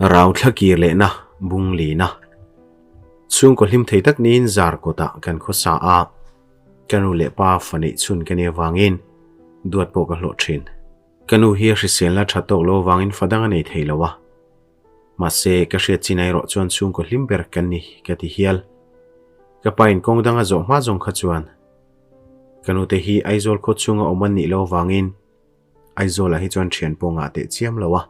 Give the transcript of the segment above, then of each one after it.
Rau thla kir lehna bung lina. Chhungkaw hlim thei tak niin zar kawtah kan khawsa a, ka nu leh pa fa neih chhun ka nih avangin duat pawh ka hlawh thin. Ka nu hi a hriselna tha tawk lo avangin fa dang a nei thei lo a. Mahse, ka hriat chin erawh chuan chhungkaw hlim ber kan ni ka ti hial. Ka pa in kawng dang a zawh hma zawng kha chuan ka nute hi Aizawl khaw chhunga awm an nih lo avangin Aizawlah hi chuan thian pawh ngah teh chiam lo a.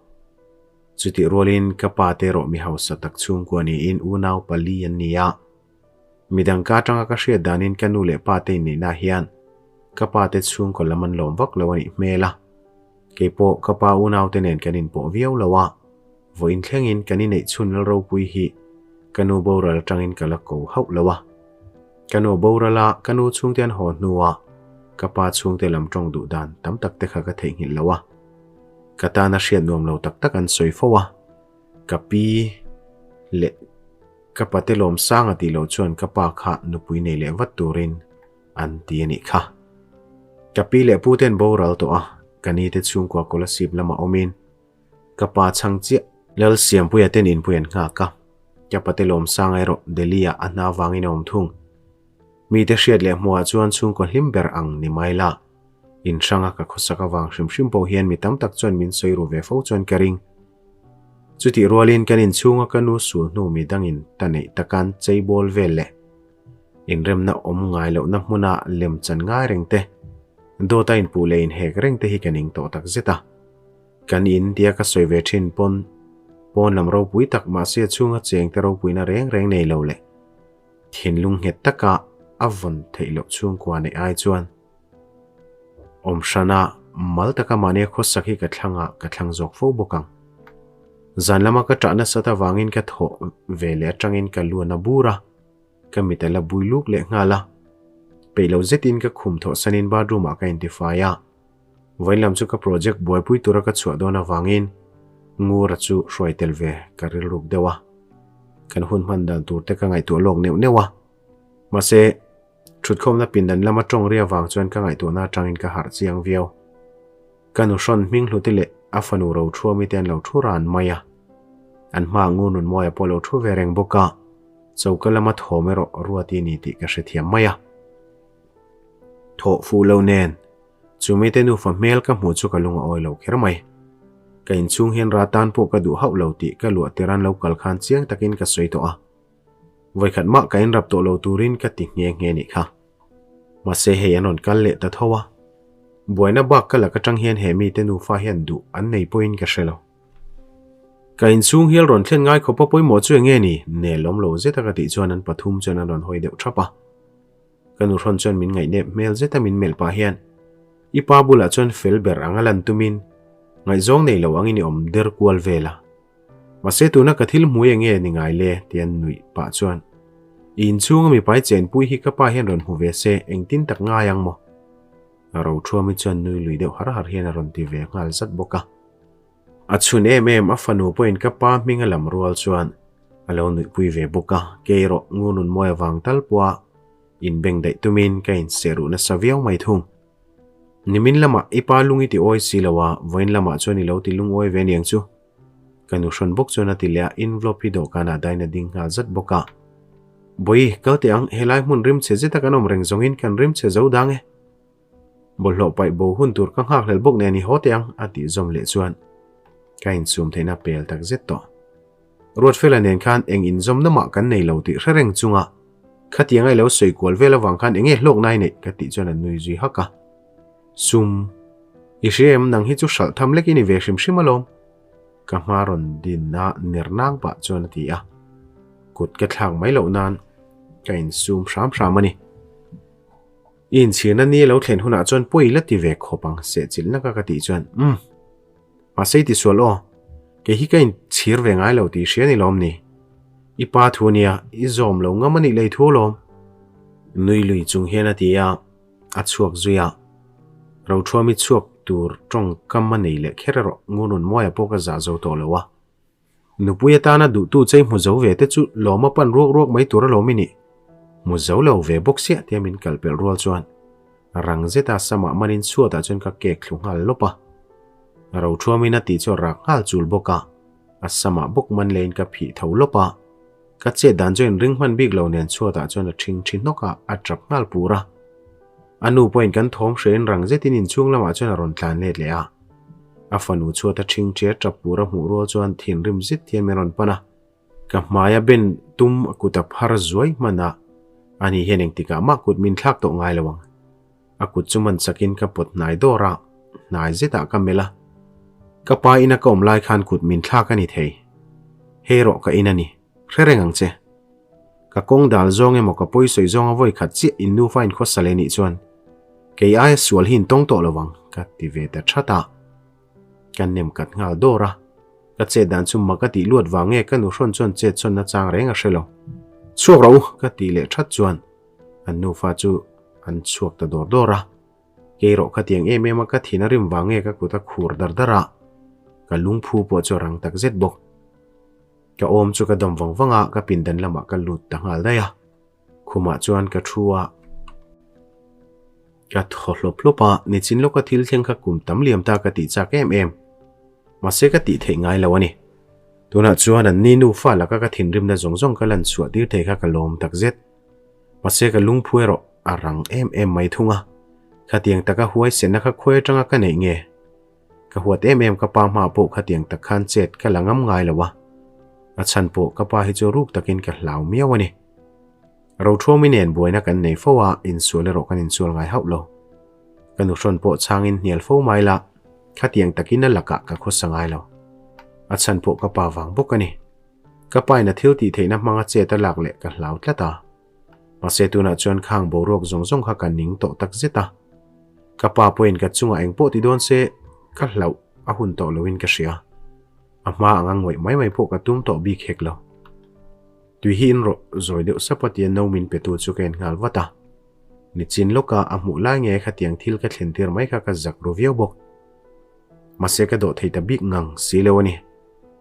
Chutih rualin ka pa te erawh mi hausa tak chhungkua niin unau pali an ni a. Midang ka atanga ka hriat danin ka nu leh pa te inneihna hian ka pa te chhungkaw lam an lawm vak lo a nih hmel a. Keipawh ka pa unau te nen kan inpawh viau lo a. Vawiin thlengin kan inneih chhun lal ropui hi ka nu boral atangin ka la ko hauh lo a. Ka nu boral a, ka nu chhungte an haw hnuah ka pa chhungte lam tawng duh dan tam tak te kha ka theihnghilh lo a. Ka tana hriat nuam lo tak tak an sawi fo a. Ka pi leh ka pate lawm sang a tih loh chuan ka pa kha nupui nei leh vat turin an ti a nih kha. Ka pi leh pu ten boral tawh a, ka ni te chhungkua Kolasib lamah awmin Ka pa chhang chiah. Lalsiampuia ten inpui an nghak a, ka pate lawmsang erawh Delhi ah a hna vangin a awm thung. Mite hriat leh hmuhah chuan chhungkaw hlim ber ang ni mai la. In hranga ka khawsak avang hrim hrim pawh hian mi tam tak chuan min sawi ru ve fo chuan ka ring. Chutih rualin kan inchhunga ka nu sul hnu mi dangin ta neih takan cheibawl vel leh inremna awm ngai lohna hmuna lem chan ngai reng te, dawt a inpuh leh inhek reng te hi ka ning tawh tak zet a. Kan in tia ka sawi ve thin pawn pawn lam ropui tak mahse a chhunga cheng te ropuina reng reng nei lo leh thinlung nghet taka a vawn theih loh chhungkua neih ai chuan awm hrana mal taka mahnia khawsak hi ka thlang a, ka thlang zawk fo bawk ang. Zan lama ka ṭah nasat avangin ka thawh ve leh atangin ka luan a bur a, ka mit a la bui luk leh nghal a. Peih lo zetin ka khum thawh sanin bathroom ah ka intifai a. Vawiin lam chu ka project buaipui tura ka chhuah dawn avangin Ngura chu hruai tel ve ka rilruk deuh a. Kan hun hman dan tur te ka ngaihtuah lawk neuh neuh a. Mahse, thutkhawmna pindan lama tawng ri avang chuan ka ngaihtuahna atangin ka harh chiang viau. Ka nu hrawn hming hluti leh a fanu ro thuami te an lo thu ran mai a. An hmaah Ngur Nunmawia pawh a lo thu ve reng bawk a, choka lama thawm erawh Ruati ni tih ka hrethiam mai a. Thawh fuh lo nen, chu mite nufa hmel ka hmuh chu ka lung a awi lo kher mai. Ka inchhung hian ra tan pawh ka duh hauh lo tih ka luah tir an lo kal khan chiang takin ka sawi tawh a. Vawikhat mah ka inrap tawh lo turin ka ti nghe nghe nih kha. Mahse hei an rawn kal leh ta tho a. Buaina bak ka lak atang hian he mite nufa hian duh an nei pawhin ka hre lo. Ka inchhung hial rawn thlen ngai khawpa pawimawh chu enge ni? Nel awm lo zeta ka tih chuan an pathum chuan an rawn hawi deuh thap a. Ka nu hrawn chuan min ngaihnep hmel zeta min melh pah hian, I pa bulah chuan fel ber ang a lan tumin ngaihzawng nei lo angin i awm der kual vel a. Mahse tuna ka thil hmui enge ni ngai le? ti an nuih pah chuan, I inchhunga mipai chenpui hi ka pa hian rawn hmu ve se engtin tak ngai ang maw? A rothuami chuan nui lui deuh har har hian a rawn ti ve nghal zat bawk a. A chhun em em a fanu pawhin ka pa hming a lam rual chuan a lo nuihpui ve bawk a, kei erawh ngunun mawi avang tal pawha inbeng daih tumin ka inseh ruh nasa viau mai thung. Nimin lamah i pa lung i ti awi si lo a, vawiin lamah chuan i lo ti lungawi ve aniang chu. Ka nu hrawn bawk chuan a ti leh a, envelope hi dawhkanah dain a ding nghal zat bawk a. Bawihi, kal teh ang, helai hmun rimchhe zeta kan awm reng zawngin kan rimchhe zo dang e. Bawlhhlawh paih bo hun tur ka nghakhlel bawk nen i haw teh ang a tih zawm leh chuan ka insum theihna pel tak zet tawh. Ruatfela nen khan eng inzawmna mah kan nei lo tih hre reng chunga khatiang a i lo sawi kual vel avang khan enge hlawkna i neih ka tih chuan a nui zui hak a. Sum, i hria em nang hi chu hralh tham lek i ni ve hrim hrim alawm. Ka hma rawn dinna ner nang pah chuan a ti a. Kut ka thlak mai loh nan ka insum hram hram a ni. I inchhirna ni a lo thlen hunah chuan pawi la ti ve khawp ang sehchilh naka ka tih chuan umm. Mahse i tisual aw, kei hi ka inchhir ve ngai lo tih hria ni lawm ni? I pa thu ania, i zawm lo ngam a nih lei thu alawm. Nui lui chung hian a ti a, a chhuak zui a. Rothuami chhuak tur tawngkam a nei leh kher erawh Ngununmawia pawh ka zah zo tawh lo a. Nupui atana duhtu chei hmu zo ve te chu lawm a pan ruak ruak mai tur alawm i nih. Hmu zo lo ve bawk siah tia min kal pelh rual chuan rang zeta samah manin chhuatah chuan ka kek thlu nghal lawp a. Rothuamin a tih chu a rak nghal chul bawk a. A samah bawk man leiin ka phih tho lawp a. Ka chet dan chu inring hman bik lo nen chhuatah chuan a ṭhing ṭhi hnawk a, a ṭap nghal pur a. A nu pawhin kan thawm hrein rang zetin inchhung lamah chuan a rawn tlan let leh a. A fanu chhuata ṭhing ṭhi a ṭap pur a hmuh rual chuan thinrim zet hian min rawn pan a. Ka hmaia ben tum a kut a phar zuai hman a, ani hian engtikah mah kut min thlak tawh ngai lo ang. A kut chu man chakin ka pawt hnai dawr a, hnai zetah ka melh a. Ka pa ina ka awm lai khan kut min thlak a ni thei. Hei rawh ka in a ni, hre reng ang che. Ka kawng dal zawng emaw ka pawi sawi zawnga vawi khat chiah in nufa in khawsa leh nih chuan kei aia sual hi in tawng tawh lo ang ka ti ve ta that a. Ka nem kat nghal dawr a, ka chet dan chu mak a tih luat vang nge ka nuhrawn chuan chet chhawn na chang reng a hre lo. Chhuak rawh u ka tih leh that chuan An nufa chu an chhuak ta dawr dawr a, kei rawh khatiang em em a ka thin a rim vang nge ka kut a khur dar dar a, ka lungphu pawh chu a rang tak zet bawk. Ka awm chu ka dawm vang vang a, ka pindan lamah ka lut ta nghal daih a, khumah chuan ka thu a, ka thaw hlawp hlawp a, nichin lawka thil thleng kha kum tam liam ta ka tih chak em em, mahse ka tih theih ngai lo a ni. Tunah chuan an ni nufa laka ka thinrimna zawng zawng ka lan chhuah tir thei kha ka lawm tak zet. Mahse ka lungphu erawh a rang em em mai thung a, khatiang taka huaisenna kha khawi atanga ka neih nge? Ka huat em em ka pa hma pawh khatiang tak khan chet ka la ngam ngai lo a, a chhan pawh ka pa hi chu ruk takin ka hlau miau a ni. Rothuami nen buaina kan nei fo a, insual erawh kan insual ngai hauh lo. Ka nuhrawn pawh changin hnial fo mai la, khatiang takin a lakah ka khawsa ngai lo. A chhan pawh ka pa vang bawk a ni. Ka pain a thil tih theihna hmanga chet a lak leh ka hlau tlat a. Mahse tunah chuan khang boruak zawng zawng kha ka ning tawh tak zet a. Ka pa pawhin ka chungah eng pawh ti dawn se ka hlauh a hun tawh loin ka hria. A hma anga ngawih mai mai pawh ka tum tawh bik hek lo. Tui hi in rawh zawi deuh sap a tia no min petu chu ka en nghal vat a. Nichin lawka a hmuh lai nge khatiang thil ka thlen tir mai kha ka zak ru viau bawk. Mahse ka dawh thei ta bik ngang si lo a ni.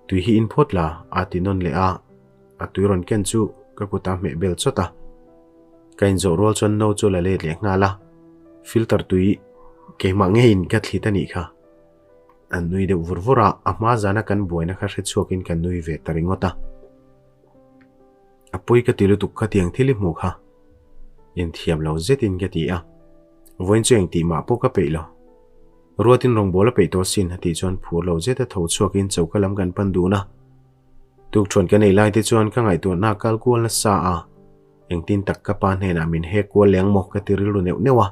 Tui hi in phawt la, a ti nawn leh a, a tui rawn ken chu ka kut a hmeh bel chawt a. Ka inzawh rual chuan no chu la let leh nghal a, filter tui keimah ngeiin ka thlit a nih kha. An nui deuh vur vur a, a hma zana kan buaina kha hre chhuakin ka nui ve ta ringawt a. A pawi ka ti lutuk khatiang thil i hmuh kha. Inthiam lo zetin ka ti a, vawiin chu engtih mah pawh ka peih lo. Ruatin rawngbâwl a peih tawh asin a tih chuan phur lo zeta tho chhuakin choka lam kan pan dun a. Tukṭhuan ka nei lai te chuan ka ngaihtuahna a kal kual nasa a, engtin tak ka pa hnenah min hek kual leng maw ka ti rilru neuh neuh a.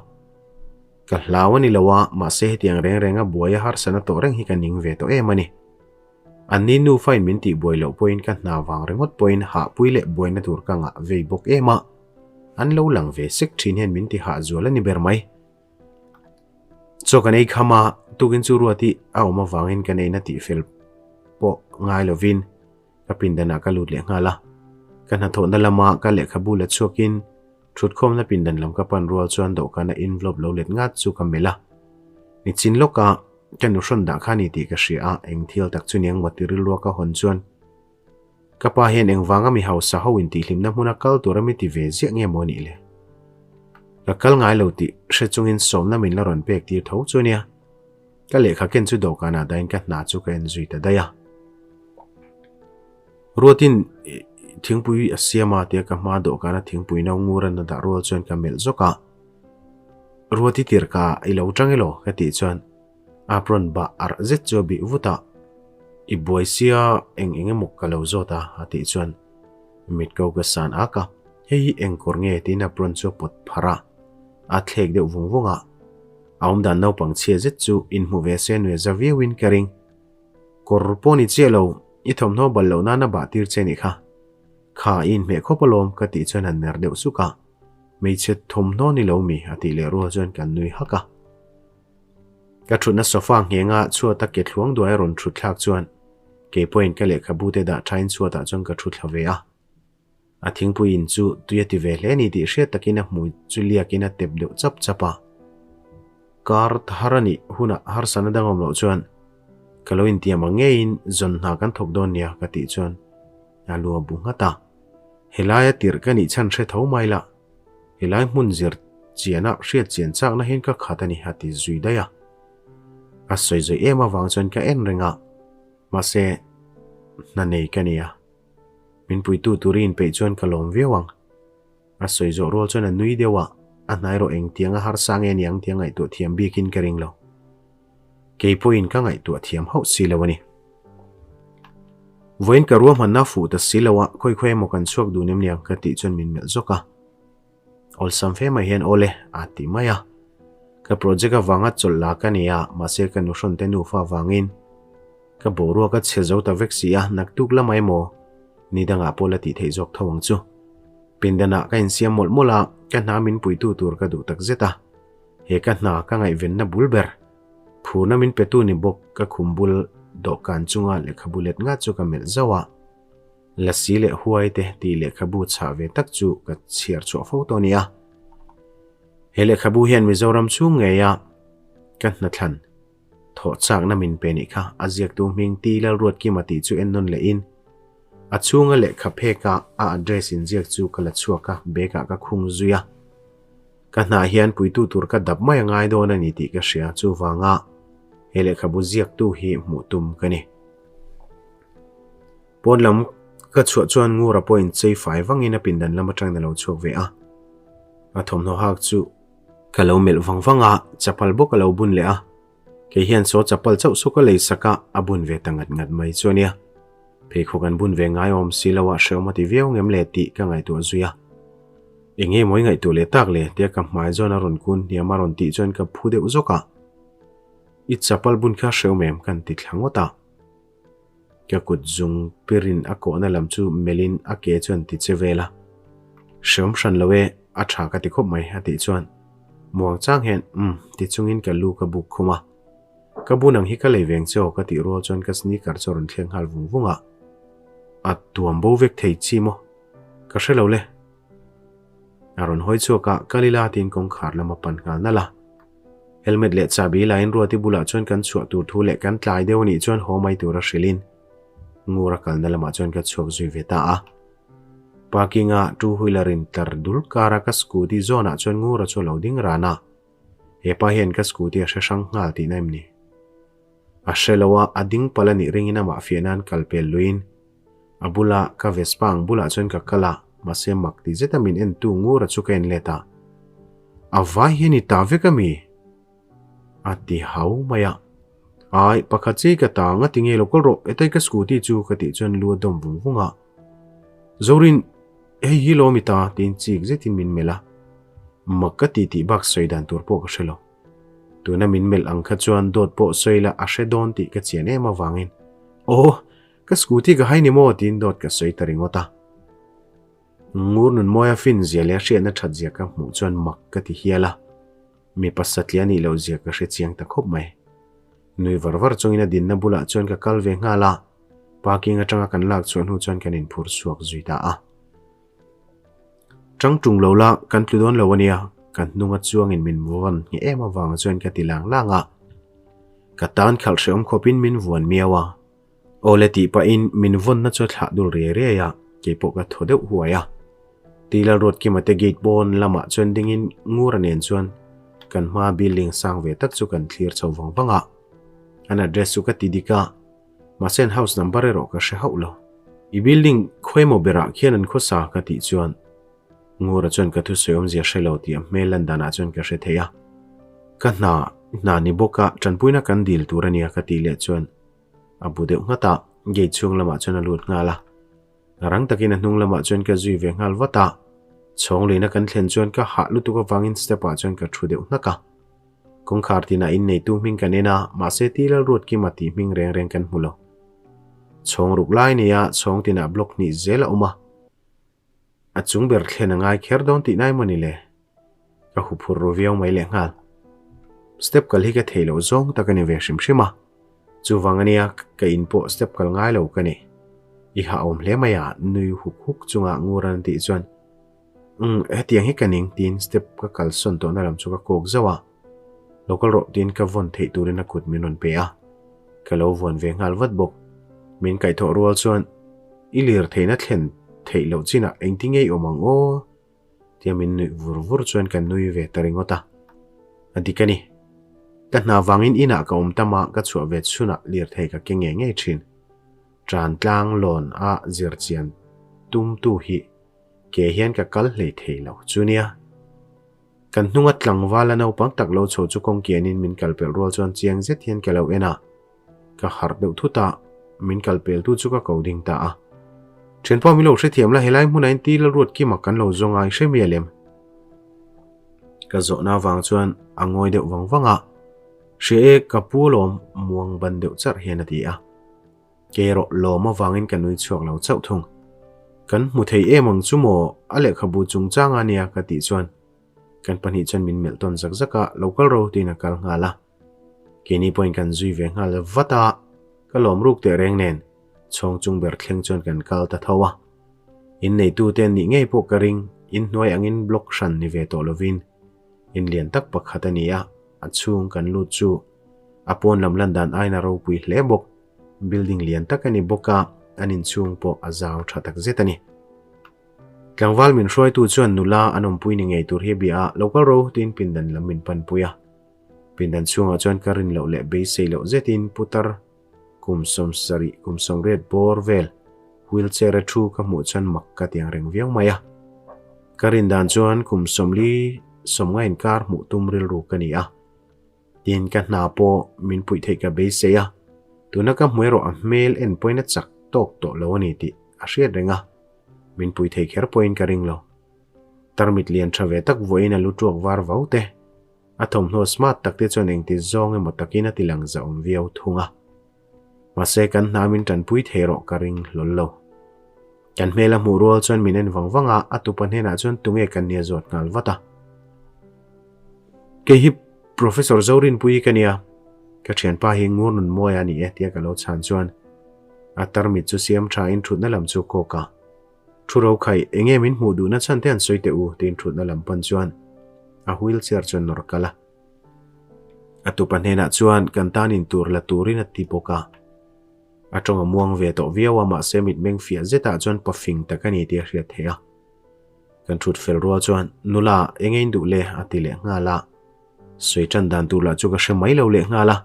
Ka hlau a ni lo a, mahse hetiang reng renga buai a harsatna tawh reng hi ka ning ve tawh em a ni. Anni nufain min tih buai loh pawhin ka hna vang ringawt pawhin hahpui leh buaina tur ka ngah vei bawk em a, an lo lang ve sek ṭhin hian min ti hah zual a ni ber mai. Chaw kan ei kham a, tukin chu Ruati a awm avangin kan eina tih fel pawh ngai lovin ka pindanah ka lut leh nghal a. Ka hnathawhna lama ka lehkhabu la chhuakin thutkhawmna pindan lam ka pan rual chuan dawhkana envelope lo let ngat chu ka melh a. Nichin lawka ka nuhrawn dah kha ni tih ka hria a, eng thil tak chu niang maw ti rilrua ka hawn chuan Ka pa hian engvanga mi hausa ho intihhlimna hmuna kal tur a mi ti ve ziah nge maw nih le? Ka kal ngai lo tih hre chungin sawmna min la rawn pek tir tho chu nia. Ka lehkha ken chu dawhkanah dahin ka hna chu ka en zui ta daih a. Ruatin thingpui a siam a tia ka hma dawhkana thingpui no ngur a na dah rual chuan ka melh zawk a. Ruati tir ka i lo tang elaw ka tih chuan Apron bah arh zet chu a bih vut a, I buai sia eng eng emaw ka lo zawt a a tih chuan mit ko ka san ak a, hei hi eng kawr nge tiin apron chu a pawt pharh a, a thlek deuh vung vung a, a awmdan naupang chhia zet chu inhmu ve se nuai za viauin ka ring. Kawr pawh ni chiah lo, i thawmhnaw bal loh nana bah tir che nih kha. Kha i inhmeh khawp alawm ka tih chuan han ner deuh suk a, hmeichhe thawmhnaw ni lo mi a tih leh rual chuan kan nui hak a. Ka thutna sofa nghenga chhuata ke thluang duai a rawn thut thlak chuan kei pawhin ka lehkhabu te dah thain chhuatah chuan ka thu thla ve a. A thingpui in chu tui a ti ve hle ni tih hriat takin a hmui chu liakin a tep deuh chap chap a. Kar thar a nih hunah harsatna dang awm loh chuan ka lo intiam ang ngeiin zawn hna kan thawk dawn nia ka tih chuan a lu a bu nghat a. Helaia tirh ka nih chhan hre tho mai lah. Helai hmun zir chiana hriat chian chakna hian ka khat a ni a ti zui daih a. A sawi zawi em avang chuan ka en reng a, mahse hna nei ka nia. Min puitu turin inpeih chuan ka lawm viau ang. A sawi zawh rual chuan a nui deuh a, a hnai rawh engtiang a harsa nge niang tia ngaihtuah thiam bikin ka ring lo. Kei pawhin ka ngaihtuah thiam hauh si lo a ni. Vawiin ka ruahmanna fuh ta si lo a, khawi khawi emaw kan chhuak dun em niang ka tih chuan min melh zawk a. Awlsam fe mai hian awle a ti mai a. Ka project avanga chawlh la ka ni a, mahse ka nuhrawn te nufa avangin ka boruak a chhe zo ta vek si a, naktuk lamah emaw ni dangah pawh la tih theih zawk tho ang chu. Pindanah ka insiam mawlh mawlh a, ka hna min puitu tur ka duh tak zet a. He ka hna ka ngaihvenna bul ber, phurna min petu ni bawk ka khum bul dawhkan chunga lehkhabu let ngat chu ka melh zauh a. Lasi leh huai te tih lehkhabu chhah ve tak chu ka chhiar chhuah fo tawh a ni a. He lehkhabu hian Mizoram chhung ngeia ka hnathlan thawh chakna min pe nih kha a ziaktu hming Ti Lalruatkima tih chu en nawn lehin a chhunga lehkha pheka a address inziak chu ka la chhuak a, bag ah ka khung zui a. Ka hnah hian puitu tur ka dap mai a ngai dawn a ni tih ka hria, chuvanga he lehkhabu ziaktu hi hmuh tum ka ni. Pawn lam ka chhuah chuan Ngura pawhin chei fai vangin a pindan lam atangin a lo chhuak ve a. A thawmhnaw hak chu ka lo melh vang vang a, chapal bawk a lo bun leh a. Kei hian saw chapal chauh saw ka lei sak a, a bun ve ta ngat ngat mai chu a nia. Pheikhawk an bun ve ngai awm si lo a, hrehawm a ti viau ngem le tih ka ngaihtuah zui a. Eng nge maw i ngaihtuah leh tak le? tia ka hmai zawn a rawn kun hniam a rawn tih chuan ka phu deuh zawk a. I chapal bun kha hrehawm em? kan ti thla ngawt a. Ka kut zung pirin a kawhna lam chu melhin a ke chuan ti che vel a. Hreawm hran lo e, a tha ka ti khawp mai a tih chuan muang chang hian umm ti chungin ka lu ka buk khum a. Ka bun ang hi ka lei veng che aw ka tih rual chuan ka sneaker chu a rawn thleng nghal vung vung a. A tuam bo vek thei chi maw? Ka hre lo le. A rawn hawi chhuak a, kal ila tiin kawngkhar lam a pan nghal nalh a. Helmet leh chahbi lain Ruati bulah chuan kan chhuah tur thu leh kan tlai deuh anih chuan haw mai tura hrilhin Ngura kalna lamah chuan ka chhuak zui ve ta a. Parking-a two wheeler in tlar dul kara ka scooty zawnah chuan Ngura chu a lo ding ran a. He pa hian ka scooty a hre hrang nghal tihna em ni? A hre lo a, a ding palh anih ringin amah fiah nan kal pel luiin a bula ka Vespa ang bulah chuan ka kal a, mahse mak ti zeta min entu Ngura chu ka en let a. A vai hian i ta vek a mi? A ti hau mai a. Ai, pakhat chiai ka ta, nga ti nge lo kal rawh, hetai ka scooty chu ka tih chuan lu a dawm vung vung a. Zorin, hei hi lo mi ta, tiin chik zetin min melh a. Mak ka ti tih bak sawi dan tur pawh ka hre lo. Tuna min melh ang kha chuan dawt pawh sawi la a hre dawn tih ka chian em avangin, Aw, ka scooty ka hai ni maw? tiin dawt ka sawi ta ringawt a. Ngur Nunmawia fin zia leh a hriatna that zia ka hmuh chuan mak ka ti hial a, mipa satliah anih loh zia ka hre chiang ta khawp mai. Nui var var chungin a dinna bulah chuan ka kal ve nghal a, parking atanga kan lak chhuah hnu chuan kan inphur chhuak zui ta a. Tang tung lo la, kan tlu dawn lo ania, kan hnunga chuangin min vuan ngheh em avang chuan ka ti lang lang a. Ka tan khalh hrehawm khawpin min vuan miau a. Awle tih pahin min vawnna chu a thlah dul riai riai a, keipawh ka thaw deuh huai a. Tilal Ruatkima te gate pawn lamah chuan dingin Ngura nen chuan kan hmaa building sang ve tak chu kan thlir chho vang vang a. An address chu ka ti dik a, mahse an house number erawh ka hre hauh lo. I building khawimaw berah khian an khawsa ka tih chuan Ngura chuan ka thusawi awmzia hre lo tih a hmel lan danah chuan ka hre thei a. Ka hna hna ni bawk a, tanpuina kan dil tur a nia ka tih leh chuan A bu deuh nghat a, gate chhung lamah chuan a lut nghal a. Rang takin a hnung lamah chuan ka zui ve nghal vat a. Chhawng leina kan thlen chuan ka hah lutuk avangin step ah chuan ka thu deuh hnak a. Kawngkhar tinah inneitu hming kan en a, mahse Tilal Ruatkima tih hming reng reng kan hmu lo. Chhawng ruk lai nia chhawng tinah block hnih zel a awm a. A chung ber thlen a ngai kher dawn tih nai mawni le? Ka huphur ru viau mai leh nghal. Step kal hi ka thei loh zawng tak a ni ve hrim hrim a. Chuvang ania ka in pawh step kal ngai lo ka ni. I hah awm hle mai a, nui huk huk chunga ngur an tih chuan Umm, hetiang hi ka ning tiin step ka kal sawn tawhna lam chu ka kawk zauh a. Lo kal rawh tiin ka vawn theih turin a kut min rawn pe a. Ka lo vuan ve nghal vat bawk. Min kaihthawh rual chuan I lir theihna thlen theih loh chinah engti ngei awm ang aw? Tia min nuih vur vur chuan ka nui ve ta ringawt a. A dik a ni. Ka hna vangin inah ka awm tam a, ka chhuah ve chhunah lirthei ka ke ngei ngei thin. Ṭan tlang lawn a zir chian tumtu hi ke hian ka kal hlei thei lo chu nia. Kan hnunga tlangvala naupang tak lo chho chu kawng kianin min kal pelh rual chuan chiang zet hian ka lo en a, ka harh deuh thut a, min kal peltu chu ka ko ding ta a. Thianpa min lo hrethiam la, helai hmunah hian til a ruat kim a kan lo zawng a, i hre mial em? Ka zawhna avang chuan a ngawi deuh vang vang a, Hria e, ka pu alawm muang ban deuh charh hian a ti a. Kei erawh lawm avangin ka nui chhuak lo chauh thung. Kan hmu thei em ang chu maw? A lehkhabu chungchang a nia ka tih chuan kan pahnih chuan min melh tawn zak zak a, lo kal ro tiin a kal nghal a. Keini pawhin kan zui ve nghal vat a, ka lawm ruk teh reng nen chhawng chung ber thleng chuan kan kal ta tho a. Inneitute an nih ngei pawh ka ring, inhnuai angin block hran ni ve tawh lovin in lian tak pakhat a ni a, a chhung kan lut chu a pawn lam lan dan aiin a ropui hle bawk. Building lian tak a ni bawk a, an inchhung pawh a zau tha tak zet a ni. Tlangval min hruaitu chuan nula an awmpui ni ngei tur hi a bia a, lo kal ro tiin pindan lam min panpui a. Pindan chhungah chuan ka rin loh leh beisei loh zetin putar kum 70 kum 80 bawr vel wheelchair a thu ka hmuh chuan mak ka ti ang reng viau mai a. Ka rin dan chuan kum 40 sawmnga inkar hmuh tum rilru ka ni a. Tin, ka hna pawh min puih theih ka beisei a, tuna ka hmu erawh a hmel en pawhin a chak tawk tawh lo a ni tih a hriat reng a, min pui thei kher pawhin ka ring lo. Tarmit lian tha ve tak vawiin a lu tuak var vau te, a thawmhnaw smart tak te chuan engti zawng emaw takin a ti lang zahawm viau thung a. Mahse kan hna min tanpui thei rawh ka ring hlawl lo. Kan hmel a hmuh rual chuan min en vang vang a, a tupa hnenah chuan tunge kan nia zawt nghal vat a. Kei hi Professor Zorinpuii ka nia, ka thianpa hi ngur nun mawi a ni e tia ka lo chhan chuan a tarmit chu siam tha in thutna lam chu kawk a. Thu ro khai, enge min hmuh duhna chhan te an sawi teh u tiin thutna lam pan chuan a wheelchair chuan nawr kal a. A tupa hnenah chuan kan tan in tur la turin a ti bawk a. A tawng a muang ve tawh viau a, mahse mitmeng fiah zetah chuan pafing tak a ni tih a hriat theih a. Kan thut fel rual chuan, Nula, eng ein duh le? a ti leh nghal a. Sawi tan dan tur lah chu ka hre mai lo leh nghal a.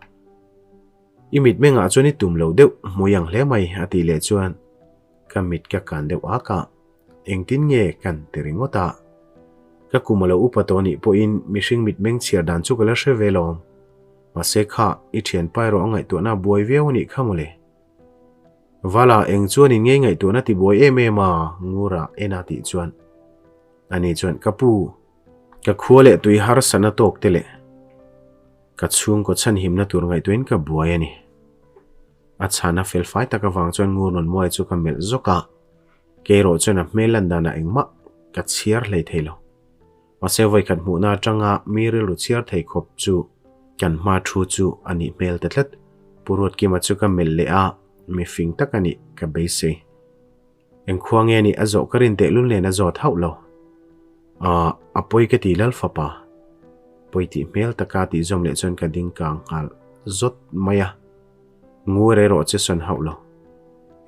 I mitmengah chuan i tum lo deuh, hmui ang hle mai, a tih leh chuan ka mit ka kan deuh ak a. Engtin nge kan ti ringawt a? Ka kum a lo upa tawh nih pawhin mihring mitmeng chhiar dan chu ka la hre ve lawm. Mahse kha, i thianpa erawh a ngaihtuahna a buai viau a nih kha mawle. Vala, eng chuan in ngei ngaihtuahna ti buai em em a? Ngura en a tih chuan. Ani chuan, Ka pu, ka khua leh tui harsatna tawk te leh ka chhungkaw chhanhimna tur ngaihtuahin ka buai a ni. A chhana felfai tak avang chuan Ngur Nunmuaia chu ka melh zawk a. Kei erawh chuan a hmel lan danah engmah ka chhiar hlei thei lo. Mahse vawikhat hmuhna atanga mi rilru chhiar thei khawp chu kan hma thu chu a nih hmel ta tlat. Pu Ruatkima chu ka melh leh a, mi fing tak a nih ka beisei. Engkhua nge nih a zawh ka rin tehlul nen a zawt hauh lo. Aah, a pawi ka ti lal fapa. Pawi tih hmel taka tih zawm leh chuan ka ding kang nghal zawt mai a. Ngur erawh che sawn hauh lo.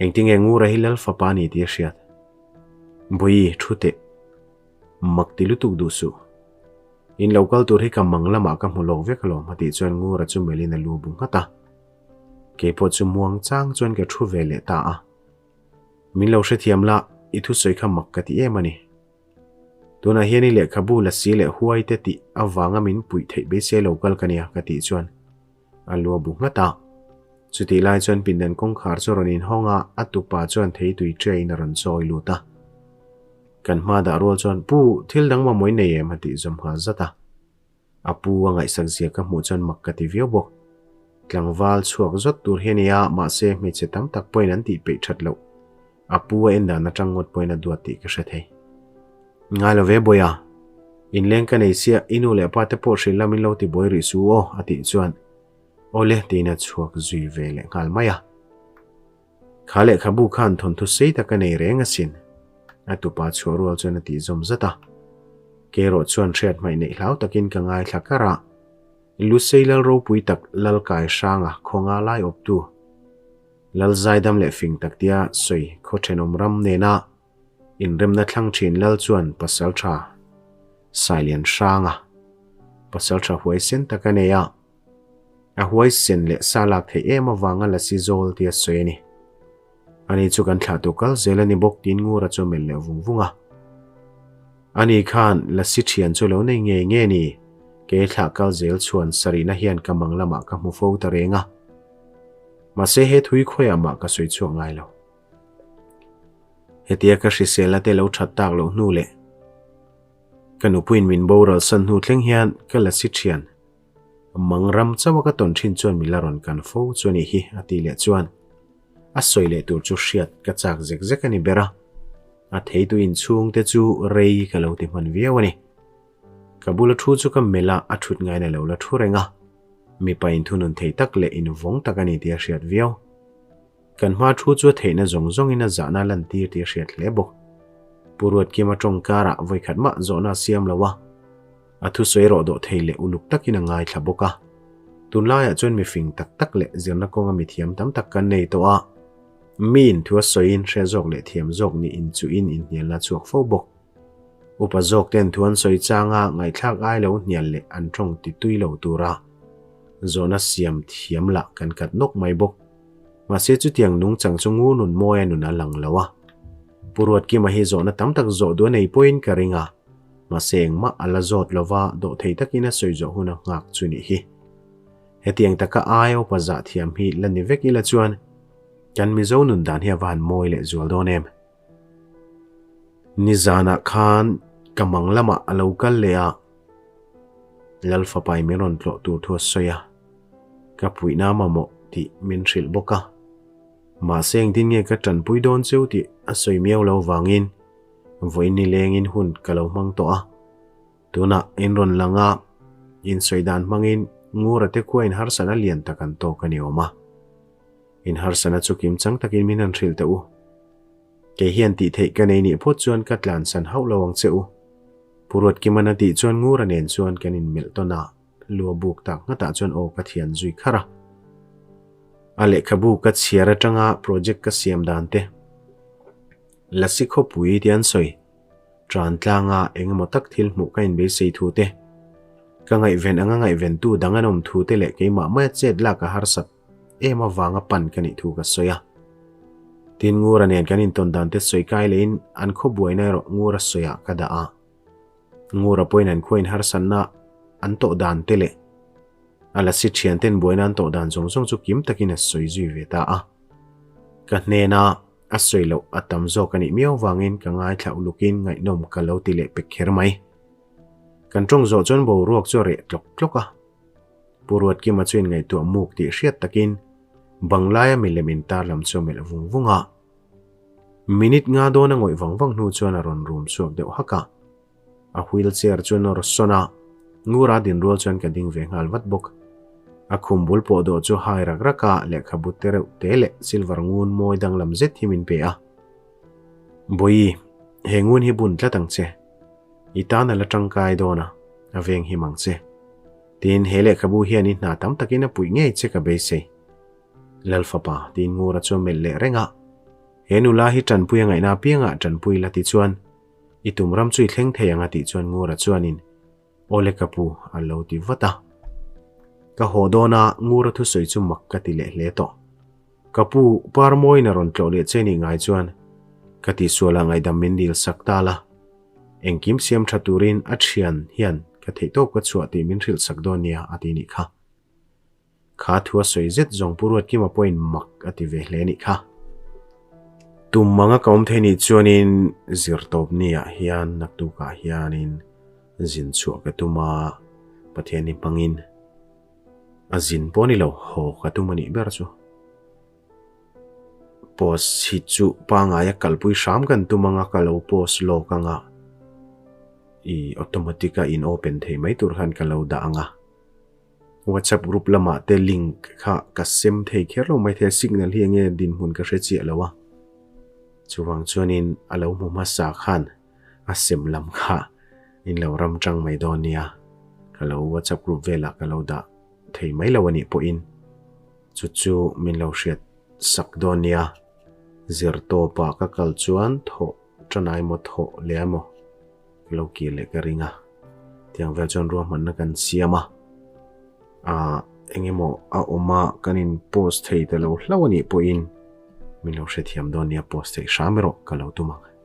Engtinge Ngura hi lal fapa a ni tih a hriat. Bawi, thu teh. Mak ti lutuk duh suh. In lo kal tur hi ka mang lamah ka hmu lawk vek alawm a tih chuan Ngura chu melhin a lu bu nghat a. Keipawh chu muang chang chuan ka thu ve leh ta a. Min lo hrethiam la, i thusawi kha mak ka ti em a ni. Tunah hian i lehkhabu lasi leh huai te tih avanga min puih theih beisei lo kal ka nia ka tih chuan a lu a bu nghat a. Chutih lai chuan pindan kawngkhar chu rawn inhawng a, a tupa chuan theitui tray in a rawn chawi lut a. Kan hma dah rual chuan, Pu, thil dang mamawh i nei em? a tih zawm nghal zat a. A pu a ngaihsak zia ka hmuh chuan mak ka ti viau bawk. Tlangval chhuak zawt tur hi a ni a, mahse hmeichhe tam tak pawhin an tih peih that loh. A pu a en dan atang ngawt pawhin a duat tih ka hre thei. Ngai lo ve Bawiha, inleng ka nei sia, i nu leh pa te pawh hrilh la min lo ti buai rih su aw a tih chuan Awle tiin a chhuak zui ve leh nghal mai a. Kha lehkhabu khan thawnthu sei tak a nei reng asin. A tupa chhuah rual chuan a tih zawm zat a. Kei erawh chuan hriat hmaih neih hlau takin ka ngaithla kar a. Lusei lal ropui tak lal kai hranga khawnga lai awptu Lal zaidam leh fing tak tia sawi khaw thenawm ram nena inremna thlang thin lal chuan pasal tha Sailian hranga pasal tha huaisen tak a nei a. A huaisen leh sa lak theih em avanga lasi zawl tia sawi a ni. Ani chu kan thlah tu kal zel a ni bawk tiin Ngura chu a melh leh vung vung a. Ani khan Lasi thian chu lo nei ngei nge ni? Kei thlah kal zel chuan sarihna hian ka mang lamah ka hmu fo ta reng a. Mahse he thui khawiah mah ka sawi chhuak ngai lo. Hetia ka hriselna te lo that tak loh hnu leh ka nupuiin min boral san hnu thleng hian ka Lasi thian mang ram chauha ka tawn thin chuan min la rawn kan fo chu a nih hi a ti leh chuan a sawi leh tur chu hriat ka chak zek zek a ni ber a. A theitu inchhung te chu rei ka lo ti hman viau a ni. Ka bula thu chu ka melh a, a thut ngaina lo la thu reng a. Mipa inthunun thei tak leh invawng tak a ni tih a hriat viau. Kan hma thu chu a theihna zawng zawngin a zahna a lantir tih a hriat hle bawk. Pu Ruatkima tawng karah vawikhat mah zawhna a siam lo a, a thusawi erawh dawh thei leh uluk takin a ngaithla bawk a. Tunlaiah chuan mifing tak tak leh zirna kawnga mithiam tam tak kan nei tawh a, miin thu a sawiin hre zawk leh thiam zawk nih inchuhin inhnialna a chhuak fo bawk. Upa zawk ten thu an sawi changa ngaihthlak ai lo hnial leh an tawng ti tui lo tura zawhna siam thiam lah kan kat nawk mai bawk. Mahse chutiang nungchang chu ngur nun mawi a nun a lang lo a. Pu Ruatkima hi zawhna tam tak zawh duh a nei pawhin ka ring a, mahse engmah a la zawt lova dawhthei takin a sawi zawh hun a nghak chu nih hi. Hetiang taka aia upa zah thiam hi la ni vek ila chuan kan Mizo nun dan hi a va han mawi leh zual dawn em. Nizanah khan ka mang lamah a lo kal leh a, Lalfapai min rawn tlawh tur thu a sawi a, ka puihna mamawh tih min hrilh bawk a. Mahse engtin nge ka tanpui dawn cheu tih a sawi miau lo vangin vawiin nilengin hun ka lo hmang tawh a. Tunah in rawn lang a, insawi dan hmangin Ngura te khua inharsana lian tak an tawk a ni awm a. Inharsana chu kim chang takin min han hrilh teh u. Kei hian tih theih ka nei nih phawt chuan ka tlansan hauh lo ang che u. Pu Ruatkiman a tih chuan Ngura nen chuan kan inmelh tawn a, lu a buk tak nghatah chuan aw ka thian zui kharh a. A lehkhabu ka chhiar atanga project ka siam dan te, Lasi khawpui ti an sawi, tan tlanga eng emaw tak thil hmuh ka inbeisei thu te, ka ngaihven anga ngaihventu dang an awm thu te leh keimah maia chet lak a harsat em avanga pan ka nih thu ka sawi a. Tin, Ngura nen kan intawn dan te sawi kai lehin an khaw buaina erawh Ngura sawiah ka dah a. Ngura pawhin an khuain harsatna an tawh dan te leh a lasi thian ten buaina an tawh dan zawng zawng chu kim takin a sawi zui ve ta a. Ka hnena a sawi loh a tam zawk a nih miau vangin ka ngaithla ulukin ngaihnawm ka lo ti leh pek kher mai. Kan tawng zawh chuan boruak chu a reh tlawk tlawk a. Pu Ruatkima chu inngaihtuah muk tih hriat takin Banglaia milem intar lam chu a melh vung vung a. Minute nga dawn a ngawih vang vang hnu chuan a rawn rum chhuak deuh hak a. A wheel chair chu a nawr sawn a, Ngura din rual chuan ka ding ve nghal vat bawk. A khum bul pawh dawh chu hai rak rak a, lehkhabu te reuh te leh silver ngun mawi danglam zet hi min pe a. Bawihi, he ngun hi bun tlat ang che. I tan a la tangkai dawn a, a veng him ang che. Tin, he lehkhabu hian i hna tam takin a puih ngei che ka beisei. Lal fapa, tiin Ngura chu a melh leh reng a. He nula hi tanpui a ngaihna apiangah tanpui la ti chuan i tum ram chu i thleng thei ang a tih chuan Ngura chuanin Aw le ka pu a lo ti vat a. Ka haw dawn a, Ngura thusawi chu mak ka ti leh hle tawh. Ka pu, Parmawiin a rawn tlawh leh che nih ngai chuan ka tihsualah ngaihdam min dil sak ta la. Engkim siam tha turin a thian hian ka theihtawp ka chhuah tih min hrilh sak dawn nia a ti nih kha. Kha thu a sawi zet zawng Pu Ruatkima pawhin mak a ti ve hle nih kha. Tum anga ka awm thei nih chuanin zirtawp niah hian naktukah hianin zin chhuah ka tum a, Pathian hi hmangin a zin pawh a ni lo, haw ka tum a nih ber chu. Post hi chu pangaia kalpui hram kan tum anga ka lo post lawk anga i automatic a in open thei mai tur khan ka lo dah anga WhatsApp group lamah te link kha ka sem thei kher lo mai thei a signal hi enge dinhmun ka hre chiah lo a chuvang chuanin a lo hmu hmasa khan a sem lam kha in lo ram tang mai dawn nia ka lo WhatsApp group velah ka lo dah thei mai lo anih pawhin. Chu chu min lo hriat sak dawn nia, zir tawpah ka kal chuan thawh tanai maw thawh leh emaw ka lo kir leh ka ring a, tiang vel chuan ruahmanna kan siam a, ah eng emaw a awm a kan in post thei ta lo hlauh anih pawhin. Min lo hrethiam dawn nia post theih hram erawh ka lo tum ang.